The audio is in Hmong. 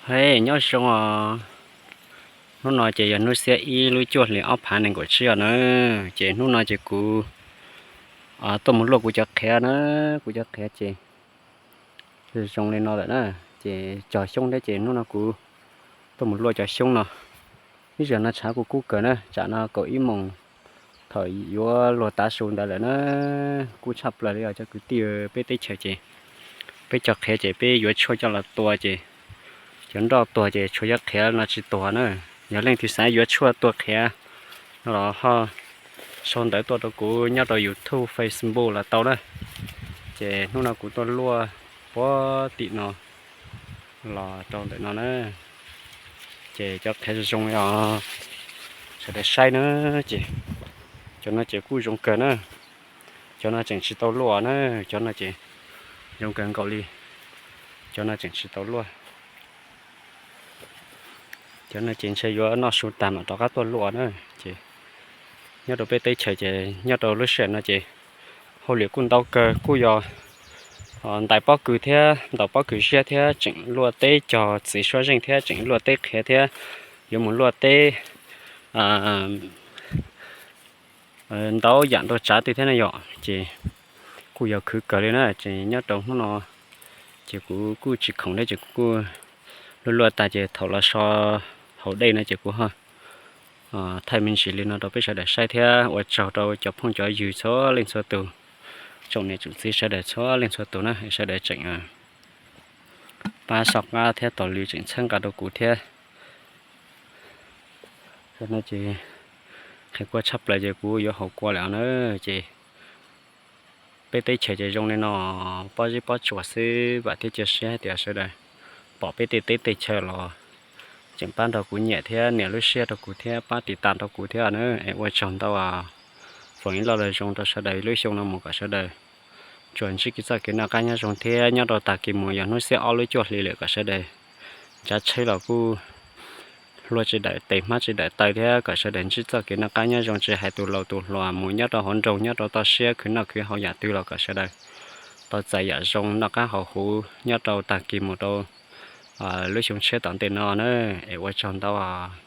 Hej, nyob zoo os. Hnub no ces yog hnub xiab ib lub cuaj hlis ob phav nees nkaum tsib os na. Ces hnub no ces kuv tuaj mus luaj kuv cov qhiav na, kuv cov qhiav ces zoo li no lawm na. Ces cog xyoob thiab ces hnub no kuv tuaj mus luaj cov xyoob no. Ib zaug no tshav kuj kub kawg na, tsam no kaum ib moos thaum yuav luag tav su ntawd lawm na. Kub tshaj plaws li os cov kwv tij, peb teb chaws ces peb cog qhiav ces peb yuav tshuaj coj los tua ces cov nroj tuag ces tshuav cov qhiav no tsis tuag na. Yog leej twg xav yuav tshuaj tua qhiav no los ho sau ntawv tuaj rau kuv nyob rau YouTube, Facebook los tau na. Ces hnub no kuv tuaj luaj puag tim no los rau ntawm no na. Ces cov qhiav zoo zoo os, sawv daws saib na. Ces cov no ces kuj zoo kawg na. Cov no tseem tsis tau luaj na. Cov no ces zoo kawg nkaus li. Cov no tseem tsis tau luaj. Cov no ces ntshe yuav noj su tag mam rov qab tuaj luaj na. Ces nyob rau peb teb chaws ces nyob rau lub sij hawm no ces hauj lwm kuj ntau kawg, kuj yog ntais pob kws thiab ntaus pob kws ziab thiab tseem luaj teb cog txiv suab zeej thiab tseem luaj teb qhiav thiab yuav mus luaj teb ntau yam ntau tsav twg thiab na yom. Ces kuj yog khwv kawg li na. Ces nyob rau hnub no ces kuv kuj tsis khoom thiab ces kuv kuj luaj luaj tag ces thaum los so haus dej no ces kuv ho thaij me ntsis li no rau peb sawv daws saib thiab ua tsaug rau cov phooj cov ywg txhua leej txhua tus, tsoom niam tsoom txiv sawv daws txhua leej txhua tus na, sawv daws tseem pab soj qab thiab tos lw tseem txhawb nqa rau kuv thiab. Cov no ces qhia kua tshaj plaws ces kuv yuav haus kua lawm na. Ces peb teb chaws ces zoo li no, pob zeb pob tsuas xwb, vam thiab cia siab hais tias sawv daws pom peb tej teb tej chaw los tseem pab nrog kuv nyiam thiab nias lub siab rau kuv thiab pab tiv tas rau kuv thiab na. Es ua tsaug ntau. Foom ib lo lus zoo rau sawv daws, lub xyoo no mus kom sawv daws tsuas ntsib txoj kev noj qab nyob zoo thiab nyob rau tag kis mus yog hnub xiab ob lub cuaj hli lawm kom sawv daws ntshav tsheb los kuj hlua tsis dawm tes hmab tsis dawm taw thiab kom sawv daws ntsib txoj kev noj qab nyob zoo, tsis hais tus laus tus hluas mus nyob rau hauv nroog nyob rau toj siab khwv noj khwv haus yam twg los kom sawv daws tau txais yam zoo noj qab haus huv nyob rau tag kis mus rau lub xyoo tshiab tom ntej no na. Es ua tsaug ntau os.